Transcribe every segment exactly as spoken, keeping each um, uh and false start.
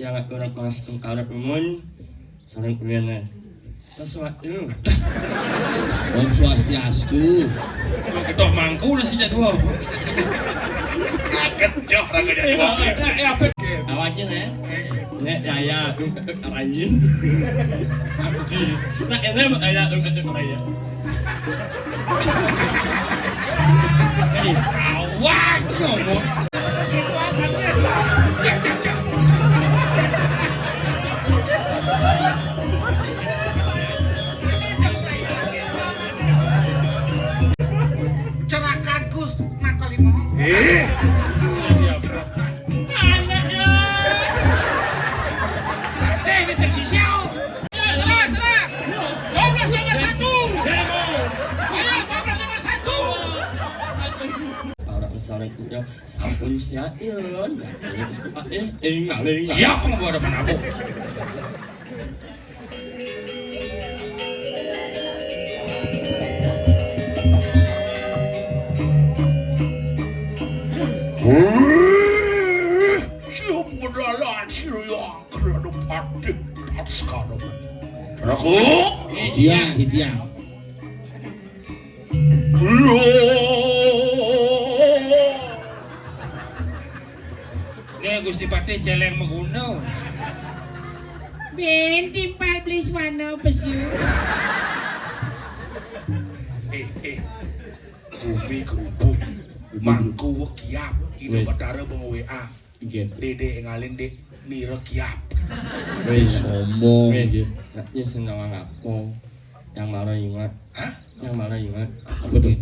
Yang aku nak malah tengkarap mun. Sareng kuliahna. Sesuatu. Om Swastiastu. Ketok mangku nasi jadwal. Kecoh raga jadwal. Eh, apa? Awaknya, ya. Nek daya tu lain. Nah, ini daya tu lain. Awas ngomong. Cerakan Gus mata lima. Eh. Anaknya. Deh, bisa sisiau. Ayo, serah, serah. Coblos nomor satu. Ayo, coblos nomor satu. Para besar itu sampun siaeun. Eh, eh, ngaling. Siapa mau ada penabung? Heh, siapa dalan siruyang kerana patih tak sekarang. Saudaraku? Titiang, titiang. Nih Gusti Patih celeng maguna. Ben timpal beli swana pesu. Eh, eh. Bumi kerubuk. Mangku kiap. Ida Betara bang W A. Nggih. Dede ngalin dek nira kiap. Wis omong. Wis. Nggih. Nak nyesel nawang apa? Yang marah ingat. Hah? Yang marah ingat. Apa tuh?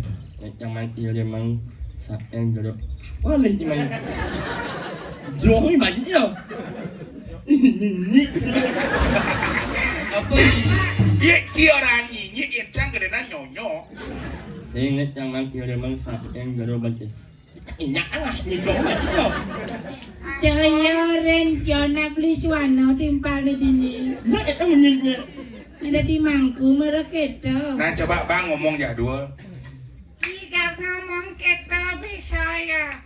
Yang mang iya dia mang sak yang jodoh. Wah, lih di mana? Jodoh ini banyak ya. Ini. Apa? Iya, ci orang nyinyik, iya cang gedenan nyonyo. Saya ingat yang mang iya dia mang sak yang jodoh banyak. Inyak lah, nyinggung aja. Cahaya rencana beli suano timpal di dini. Nak itu menyinggung. Ada di mangku merek itu. Nah, coba Bang ngomong jadwal. Tidak ngomong kita bisa ya.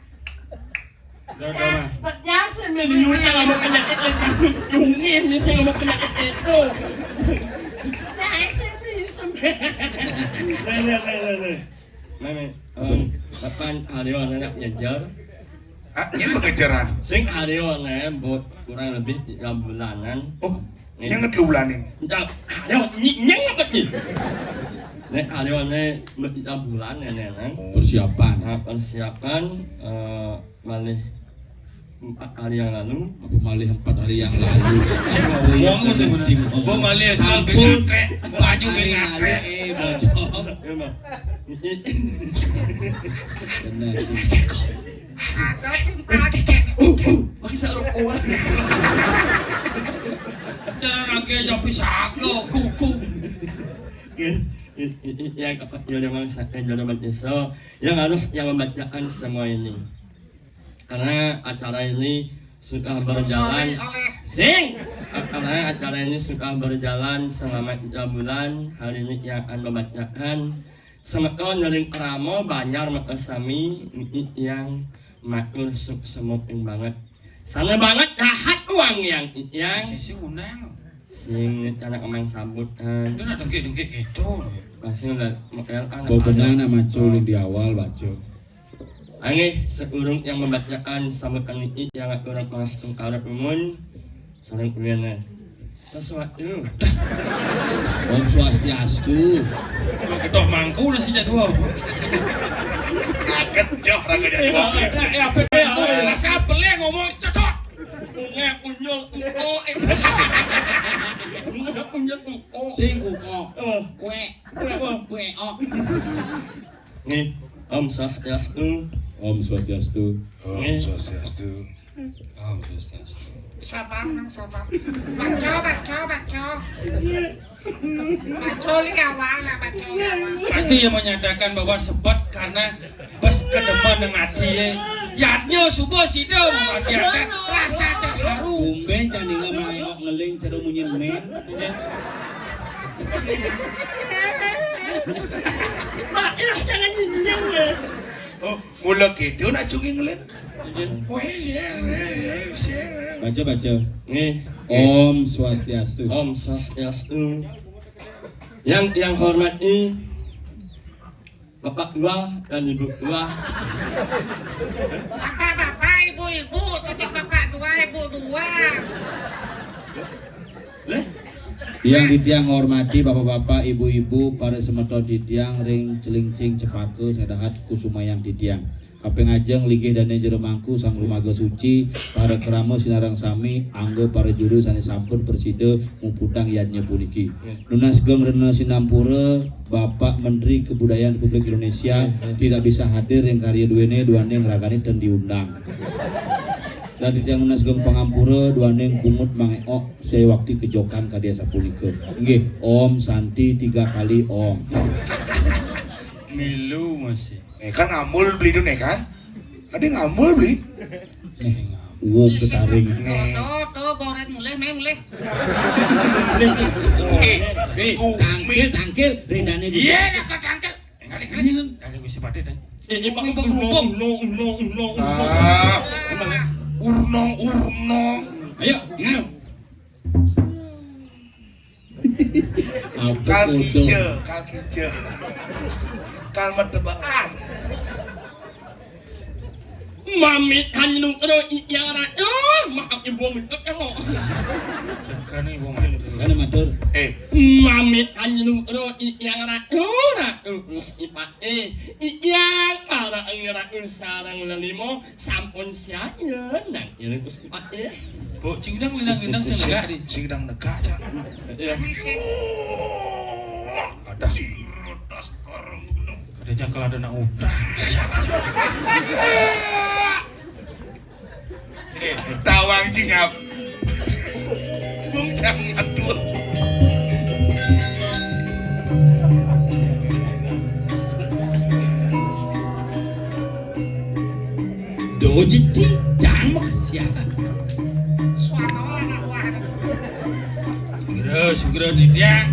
Udah, udah, Bang. Biasa miliun yang ngomong penyakit itu. Cungin, ini ngomong penyakit itu. Biasa bisa. Nah, nah, nah, nah, nah. Meme, em, kapan hari anak ngejar? Ah, ini mengejaran. Sing hari anak buat kurang lebih tiga bulanan. Oh, ini yang ngetelu bulanin. Entar, hari ini, ini apa nih? Nek hari anak buat tiga bulan ya, nek, kan? Oh. Persiapan. Nah, persiapan, eh, malih empat hari yang lalu. Apa malih empat hari yang lalu? Sing ngomong, sing ngomong. Gua malih sampun baju empat hari yang lalu, eh, bocor. Iya, Bang. Benar sih. Ada tempat. Uh, uh, pakai sarung kuat. Cara lagi aja pisang kuku. Yang apa? Ya, memang saya jodoh. Yang harus yang membacakan semua ini. Karena acara ini sudah berjalan. Sing. Karena acara ini sudah berjalan selama tiga bulan, hari ini yang akan membacakan semeton dari Ramo Banjar Makasami, ini yang matur suksema banget. Sana banget dahat uang yang, yang. Sisi undang. Sing anak emang sambutan. Itu nak dengkit-dengkit gitu. Pasti udah makan anak. Bau benang nak mancul di awal baca. Angeh, seurung yang membacakan sambutan niki yang aturang malah tengkarep mun sareng kuliahna. Sesuatu. Om Swastiastu. Ketok mangku nasi jadwal. Kecoh raga jadwal. Eh, apa dia? Masa peleh ngomong cocok. Bunga punyol uko. Bunga punyol uko. Sing uko. Apa? Kue. Kue apa? Kue ok. Nih, Om Swastiastu. Om Swastiastu. Om Swastiastu. Om Swastiastu. Sabar, nang sabar. Baca, baca, baca. Baca li awal lah, baca li awal. Pasti yang menyatakan bahwa sebet karena bes kedemen nang ati. Yatnya subuh sida memakirkan rasa terharu. Bumben candinga maengok ngeling cara munyin men. Mak, jangan nyinyang, ya. Oh, mula gitu nak cunging lin. Weh, ya, ya, ya, ya. Baca, baca. Nggih. Om Swastiastu. Om Swastiastu. Yang yang hormati Bapak Dua dan Ibu Dua. Bapak-bapak, ibu-ibu, cicing bapak dua, ibu dua. Leh? Yang titiang hormati bapak-bapak, ibu-ibu, para semeton titiang ring Cilincing Cepaka, Sedahat, Kusumayang titiang. Kaping ajeng linggih dane jero mangku sang lumaga suci, para krama sinareng sami, angga para juru sane sampun prasida muputang yadnya puniki. Nunas geng rena sinampura, Bapak Menteri Kebudayaan Republik Indonesia tidak bisa hadir ring karya duene, duane ngragane ten diundang. Dan titiang nunas geng pangampura, duane pungut mangeok, saya waktu kejokan kadi asapunika. Nggih, Om Santi tiga kali Om. Milu masih. Eh, kan ngambul beli tu nih kan? Ada ngambul beli. Nih, wong ketaring. Nih. Tuh, tuh, tuh, boren mulih, meh mulih. Eh, eh, tangkil, tangkil, redane gitu. Iya, nak tangkil. Enggak diklik. Dari Gusti Patih teh. Ini pakai pengelopong, no, no, no, no. Ah, urnong, urnong. Ayo, tinggal. Apa kal kodo? Kija, kal kija. Kal medebaan. Mamit hanyuk ro yang ratu, maaf ibu minta kalau. Sekali ibu minta. Sekali matur. Eh. Mamit hanyuk ro yang ratu, ratu ipak eh. Yang para ngira sarang lelimo. Sampun siap ya, nang ini Gusti Patih. Bu, cingdang lindang-lindang sing negak di. Sing dang negak, Cak. Iya. Ada. Ada jangkal ada nak udah. Eh, tawang cingap. Bung jam ngadul. Doji ci, jam siapa? Suara anak buah. Segera, segera, dia.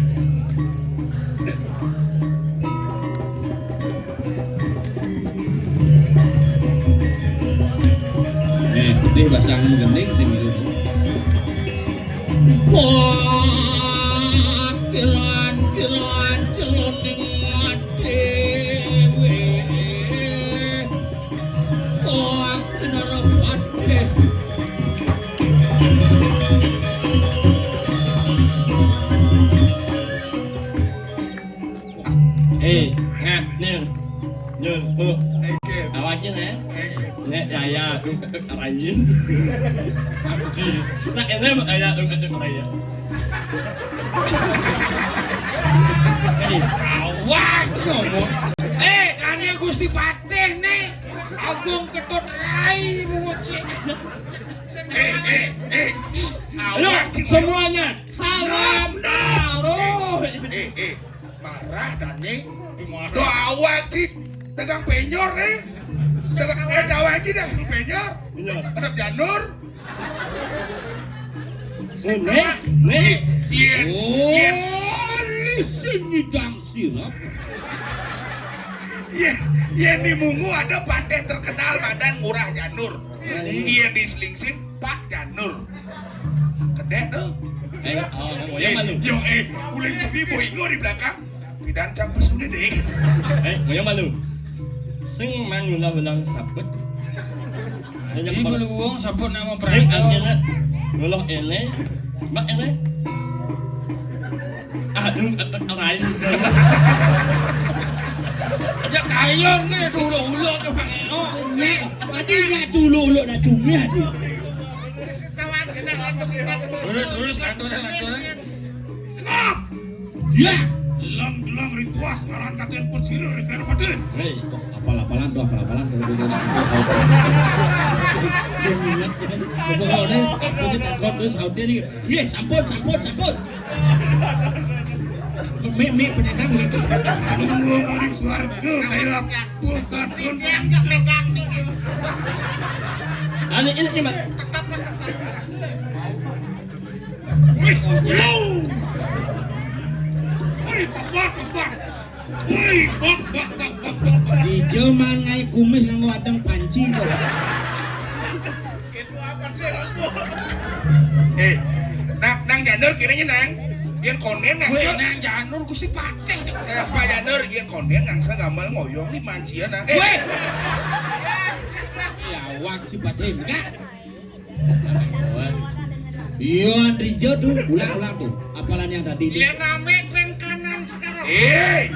Eh, putih basang gending sing gitu. Wah, kiran, kiran, celoning dhewe. Wah, kiran, eh, ngap, nir. Nir, bu. Awakin, eh. Nek yaya, tu ketuk karayin. Abdi. Nak, ini, bu, yaya, tu ketuk karayin. Eh, awak, ngomong. Eh, kane Gusti Patih, nih. Agung Ketut Rai, bu, cik. Eh, eh, eh. Ayo, awak, cik. Semuanya, salam taruh. Eh, eh. Marah, Dani. Marah. Doa awak, cik. Tegang penyor, nih. Tegang, eh, doa awak, cik, tegang penyor. Iya. Ada janur. Nek, nek. Yen, yen. Oh, ini sing nyidang sirap. Yen, yen di Mungu ada pantai terkenal badan Ngurah Janur. Iya, nih. Yen di Slingsing, Pak Janur. Kedek tuh. Eh, oh, yang mana? Yo, eh, uling bumi boingo di belakang. Pidan campus udah deh. Eh, yang mana? Sing mang ulang-ulang sabut. Ini beluwung sabut nama. Sing perangkat. Akhirnya, ngoloh ele, mbak ele. Aduh, ketek rai. Ada kayon kan ada ulo-ulo ke Bang Eno. Nek, pati nek dulu ulo nak cumi aduh. Terus, terus, aturan, aturan. Sengop! Ya. Deleng-deleng rituas ngaran katen pun sira rikana padha. Hei, wah, apal-apalan tuh, apal-apalan tuh, tuh, tuh, tuh. Sing inget, pokoknya, aku takut terus saute nih. Iya, sampun, sampun, sampun. Mi, mi, pedagang mi. Tunggu maring swarga, kaya apa katon. Yang jak megang nih. Anu, ini, ini, Mas. Tetap, tetap. Wih, wih. Wih, tepat, tepat. Woi, bok, bok, bok, bok, bok. Ijo mangai kumis nganggo adeng panci to. Eh, nang, nang janur kiranya nang. Yang konen nang. Woi, nang janur Gusti Patih. Eh, Pak Janur, yang konen nang sagambal ngoyong di mancian nang. Eh. Woi. Ya, wak si Patih, enggak. Iya, Andri Jo tuh, ulang-ulang tuh. Apalan yang tadi tuh? Iya, name keren kanan sekarang. Eh.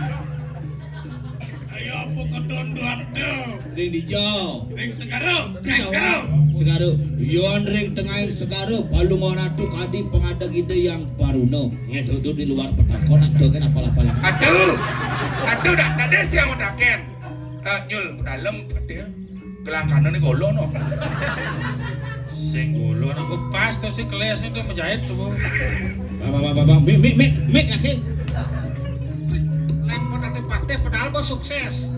Ayo, apa kedondoan tuh? Ring di Jo. Ring Segaro, ring Segaro. Segaro. Iya, ring tengahing Segaro. Palu mau ratu kadi pengadeg ide yang baruno. Tuh, tuh di luar petakon, aduh kan apalan-apalan. Aduh. Aduh, dak, dak ada yang mataken. Eh, nyul, pedalem, pedalem. Gelang kanane golo no. Sing golo, aku pas to sing keles itu menjahit to. Bang, bang, bang, bang, bang. Mik, mik, mik, mik lagi. Lain pun nanti patih padahal bos sukses.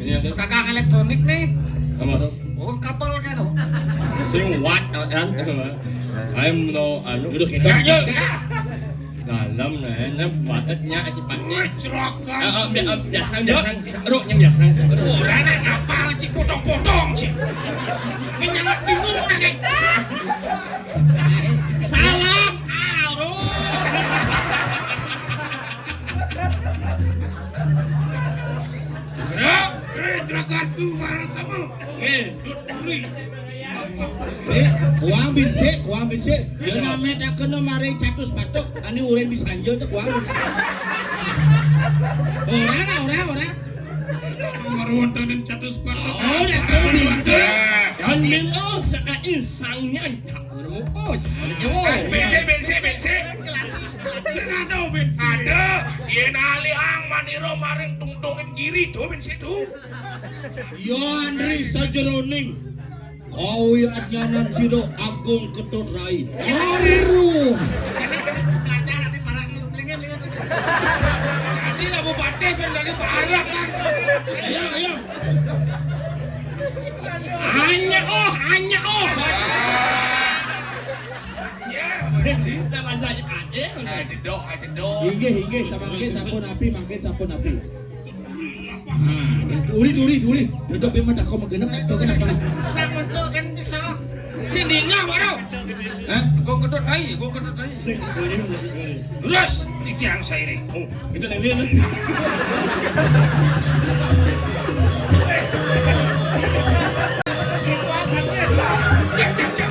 Iya. Kakak elektronik nih. Apa tuh? Oh, kabel kan, oh. Sing what, kan? I'm no, anu. Duduk kita. Ya, ya. Dalam, nah, nah, padatnya aja pakai. Wih, juragan. Ah, ah, bi-, ah, biasa, biasa, seru, nya biasa, seru. Ora nek ngapal, cik, potong-potong, cik. Menyangkut bingung, nah, kayak. Salam, aduh. Segera. Eh, juraganku, marah sama. Eh, dut duri. Sik, kuambin sik, kuambin sik. Ya name tak kena mari catus patok, ani urin bisa anjo tuh kuambin sik. Ora, ora, ora, ora. Marwontenan catus patok. Oh, udah kuambin sik. Dan milo saka insangnya tak bermukut. Bensin, bensin, bensin. Sing ada bensin. Ada, yen alihang manira maring tungtungin giri, do bensin, do. Ya Andri sajeroning kawiatnyanan sira Agung Ketut Rai. Aru. Ini, ini belajar nanti para mlingin, mlingin. Tadi lah bupati ben tadi parah kan. Ayo, ayo. Anya oh, anya oh. Ya, Pak Haji. Udah bantu aja, Pak. Eh, ah, jedok, ah, jedok. Inggih, inggih, samangke sampun api, mangke sampun api. Nah, duri, duri, duri. Duduk di mata kau menggenep, tak tahu kenapa. Nak mentuk kan bisa. Sini nggak, Bro? Hah? Kau kedot lagi, kau kedot lagi. Terus, titiang sairing. Oh, itu yang dia. Cek, cek, cek.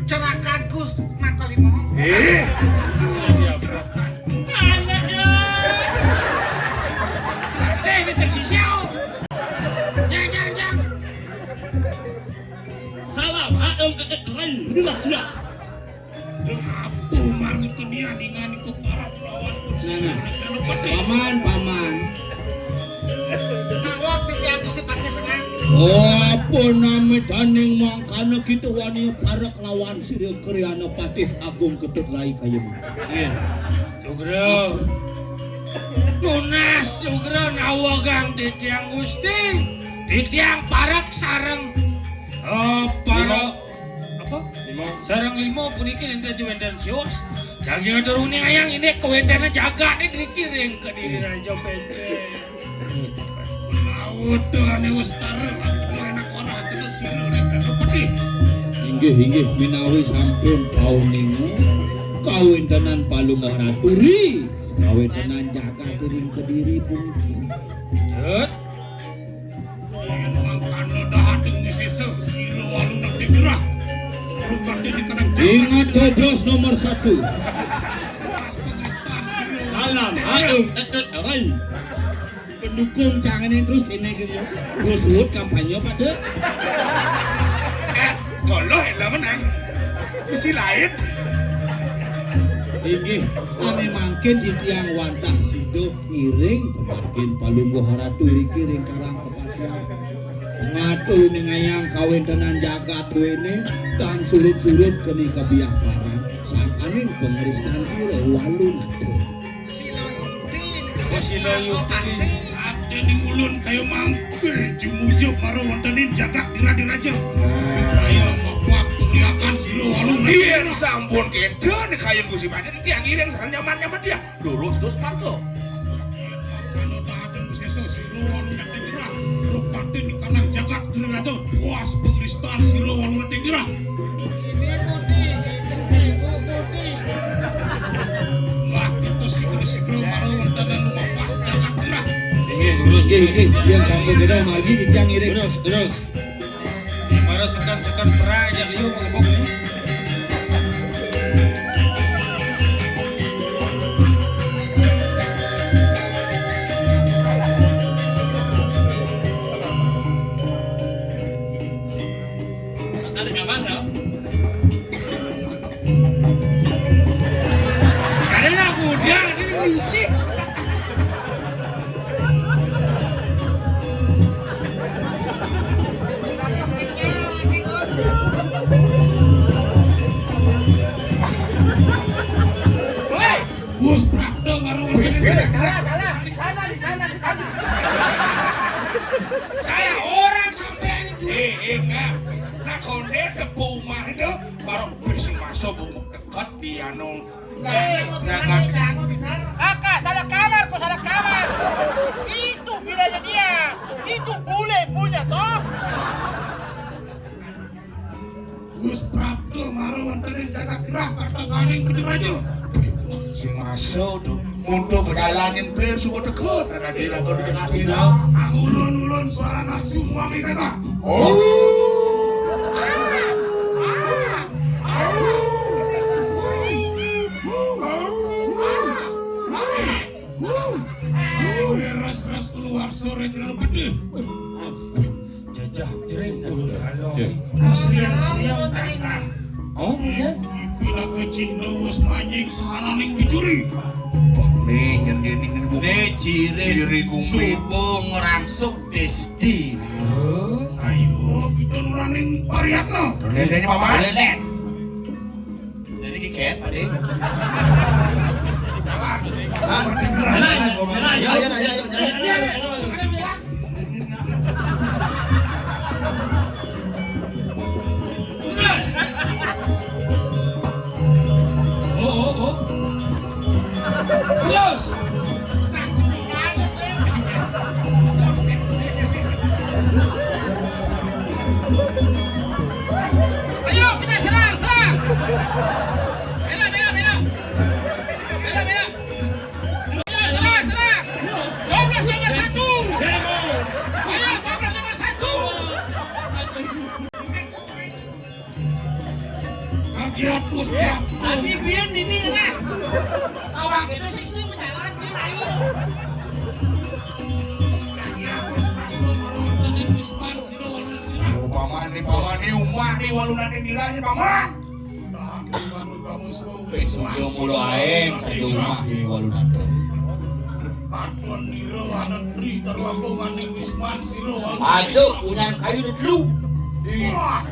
Cerakan Gus mangkal lima. Eh. Anaknya. Deh, ini seksi siau. Jang, jang, jang. Salam, aem, aem, rai. Inilah dia. Apa marang dunia dengan iku para perawan. Nah, nah. Paman, paman. Nah, waktu itu aku sifatnya senang. Oh, apa nama daning mangkana kita wani parek lawan Sri Kriana Patih Agung Ketut Rai kaya ini. Iya. Sugro. Nunas, Sugro, nawegang titiang Gusti. Titiang parek sareng, eh, para Lima. Apa? Lima. Sareng lima puniki nénten wénten sios. Daging atur uning ayang ini kawéntenan jagat ini driki ring Kediri Raja P T. Menawi ane wis tara, enak ora kena sira nek pedhi. Inggih, inggih, minawi sampun pauninga kawéntenan palungguh raturi, kawéntenan jagat ring Kediri puniki. Dut. Yen mangkana dahating sesa, sira walu nekti gerah. Rupati dikenang jagat. Ingat coblos nomor satu. Pas pengristan sira. Salam, aduh, tetut, rai. Dukung cangene terus kene kene. Terus suut kampanye pada. Eh, kalau lah menang. Isi lain. Inggih, ane mangkin titiang wantah sida ngiring pemangkin Palungguh Ratu iki ring Karang Kepatihan. Ngatu ningayang kawentenan jagat wene tan surut-surut keni kabiaparan sangkaning pangristan sira walu nata. Sila yukti, oh, sila yukti. Artine ulun kaya mangke jumujuk mara wontenin jagat dira-diraja. Kaya makuat pemliakan sira walu. Yen sampun kenten kayun Gusti Pancen, tiang ngiring sareng nyaman-nyaman dia. Durus-durus parto. Mangkana tahatung sesa sira walu nate gerah. Rupati di kanang jagat dira-diraja. Puas pengristan sira walu nate gerah. Ini putih, ini putih. Wah, kita sigra-sigra mara wontenan lumapah jagat gerah. Inggih, durus. Inggih, inggih. Yen sampun kena margi titiang ngiring. Durus, durus. Para sekan-sekan perang aja liu ngebok nih. Ada nyaman, ya? Karena aku udah, ini berisik. Woi, Gus Prapto baru. Wih, wih, salah, salah. Di sana, di sana, di sana. Saya orang sampean itu. Eh, eh, enggak. Nah, konde tepuk umah itu baru bisi masuk umuk deket di anu. Kakak, salah kamar, kok salah kamar. Itu bilanya dia. Itu bule punya, toh. Gus Prapto mara wontenin jagat gerah kata garing Gederaja. Sing masuk tuh, mutu bedalanin pir suku tekut, ada di lagu di tengah dira. Ulun-ulun suara nasu wangi kata. Oh. Ras-ras keluar sore kena pedih. Jajah jering kalau. Asli, asli. Oh, iya. Bila kecil wis manying sahananing dicuri. Nih, nyendi ning, ning, ne ciri, ciri gumi. Subo ngerangsuk desti. Ayo, kita nuraning pariatno. Dendenya, Paman. Denden. Jadi kiket, Pak Ding. Hah? Ayo, ayo, ayo, ayo, ayo. Oh, oh, oh. Terus. Ayo, kita serang, serang. Bela, bela, bela. Bela, bela. Ayo, serang, serang. Coblos nomor satu. Ayo, coblos nomor satu. Kaki hapus, ya. Lagi biyen dini lah. Awak itu sing sing menjalan, dia ayo. Upamane, upamane umah di walunane diranya, Paman. Wis tujuh puluh aeng saja umah di walunane. Katon nira anak tri tarwako maning wisman sira. Aduh, punyan kayu di telu. Wah.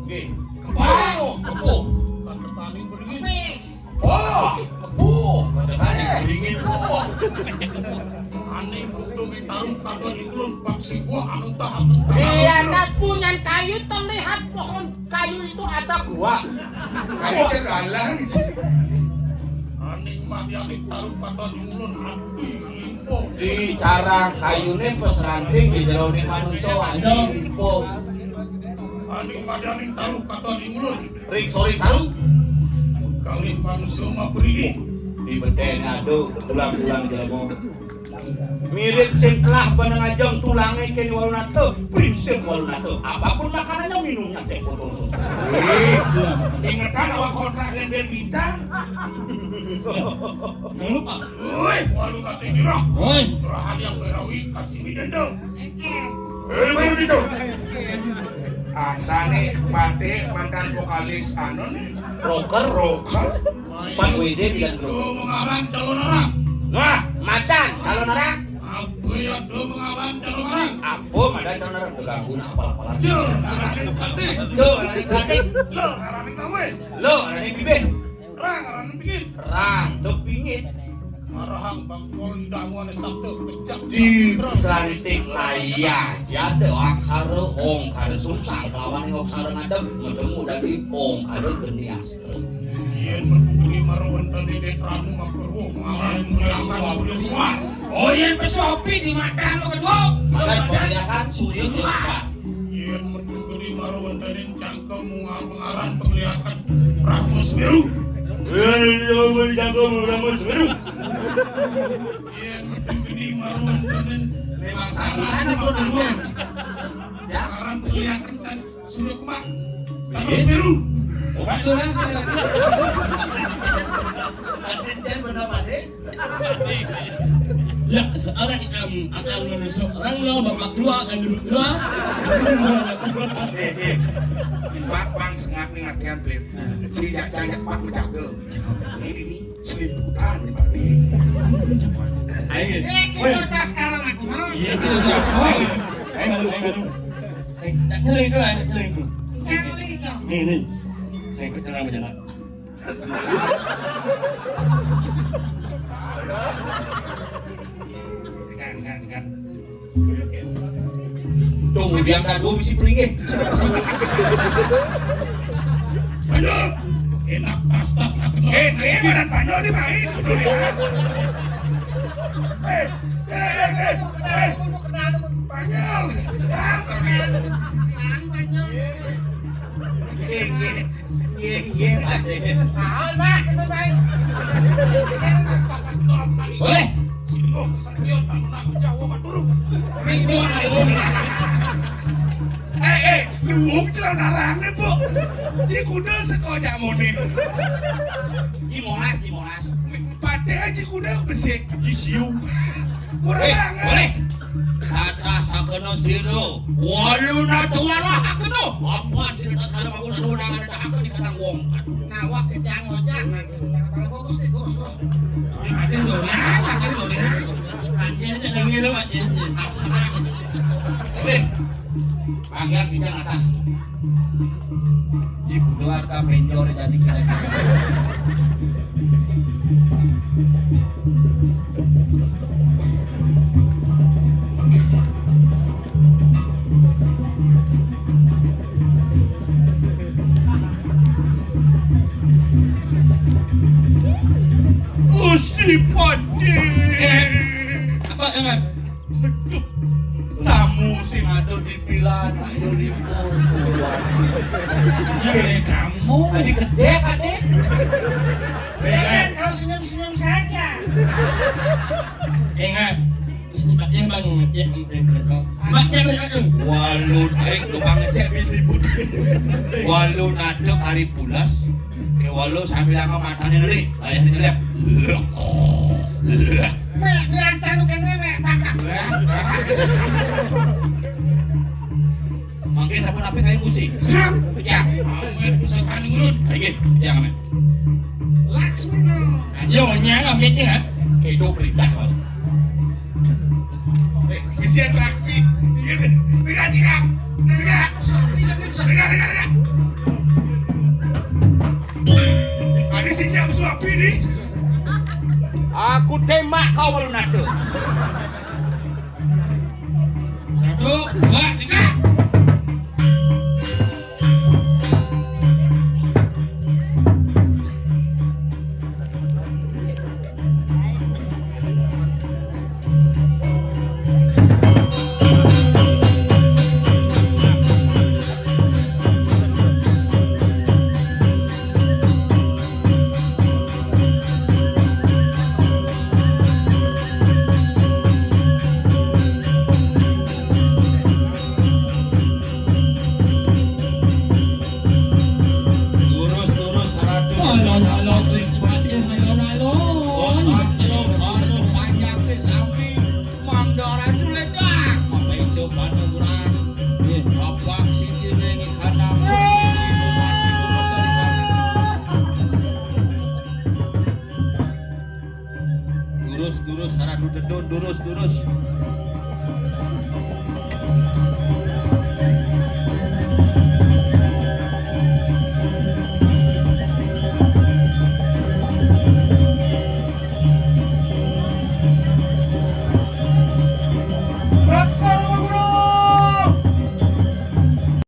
Nggih. Kepuh, kepuh. Kata tali beringin. Kepuh, kepuh. Kata tali beringin. Kepuh. Ane kudu mitaruh kadon ingkun paksi gua anu tahan. Di atas punyan kayu terlihat pohon kayu itu ada gua. Kayu cedalan. Aning madianing taruh kadon ingkun ati limpo. Di carang kayune pas ranting di jerone manusa ati limpo. Aning madianing taruh kadon ingkun. Ring sori taruh. Kalih manusa mabrigi. Di bedene aduh tulang-tulang jelema. Mirip sing telah beneng ajeng tulange kene walunata, prinsip walunata. Apapun makanannya, minumnya teh potong susu. Eh, ingetan awak kontrakan biar bintang. Jangan lupa. Woi, walu kate kira. Woi. Rahan yang berawi kasih midendo. Eh, mana gitu? Asane Pate mantan vokalis anu nih. Rocker, rocker. Pak W D bilang rocker. Mengarang calon orang. Wah, macan calon orang. Apa ya do mengarang calon orang? Apa ada calon orang? Ganggu apa-apa. Jo, arane cantik. Jo, arane cantik. Lo arane kawe. Lo arane bibih. Rang arane pingit. Rang do pingit. Marahang bangkol idangmu ane sabda pecak. Di cantik laya jate aksara ong kada susah lawane aksara ngadeg metemu dadi ong kada geni astra. Yen metu geni marwentene netramu makurwo mengalami melasan sudah muar. Oh, yen pesopi di matamu kedua. Maka penglihatan sudah cepat. Yen metu geni marwentene cangkemmu mengaran penglihatan Brahma Semeru. Yen metu geni marwentene memang sarana apa duluan? Ya, orang kelihatan kan sudah kemah. Terus biru. Obat orang sekali lagi. Aden benar, Pak, deh. Ya, seorang, em, asal menusuk orang lo, bapak dua, kan duduk dua. Eh, eh. Pak, Bang, sengak nih ngertian, Pit. Si jak cangkep Pak menjaga. Ini, ini. Seliputan nih, Pak, nih. Ayo. Eh, kita tas sekarang aku mau. Iya, cerita. Ayo, ayo, ayo. Saya tak kira itu, saya tak kira itu. Saya boleh itu. Nih, nih. Saya ikut tengah berjalan. Kan, kan, kan. Tuh, biang kado misi pelinggih. Aduh, enak tas-tas aku. Eh, eh, badan panjang dimain, kudu lihat. Eh, eh, eh, eh, eh. Panjang. Cang. Eh, eh. Nggih, nggih, Pak. Tahu, Pak, itu, Pak. Boleh. Ini, ini, ini. Eh, eh, luwung celana range, Bu. Di kuda seko jamune. Di Monas, di Monas. Pate aja kuda besik, disiung. Murah eh, banget. Boleh. Kata sakeno sira, walu nata warahakeno. Apan sira tak salah mau nata undangan tak akan dikatang wong. Nawak kejang ojak. Kalau fokus nih, fokus, fokus. Makin dole, makin dole. Makin seneng gitu, makin. Eh, bagian kita atas. Ibu doa ka penjor jadi kira-kira. Gusti Pati. Eh, apa, eh? Aduh, tamu sing ada di pilan, ayo lipo. Ini kamu. Tadi gede, Pak, deh. Jangan kau senyum-senyum saja. Ingat, Mbak yang bangun, ya, Mbak yang bangun. Walu, aing tukang ngecek bis ribut. Walu nadek hari pulas. Ke walu sambil ngomong matane neli, layah neli. Mek, diantar lu kene, mek, bakak. Mangke sampun apik kaya Gusti. Siap. Ya. Amen pusaka ning ulun. Nggih, ya, amen. Laksmina. Yo, nyang amit ya. Kedo perintah, Pak. Eh, isi atraksi. Iya, nih. Dengar, dengar. Dengar. Dengar, dengar, dengar. Ada sinyal suapi nih. Aku tembak kau kalau nada. Satu, dua, tiga. Durus, durus, arah dudedun, durus, durus.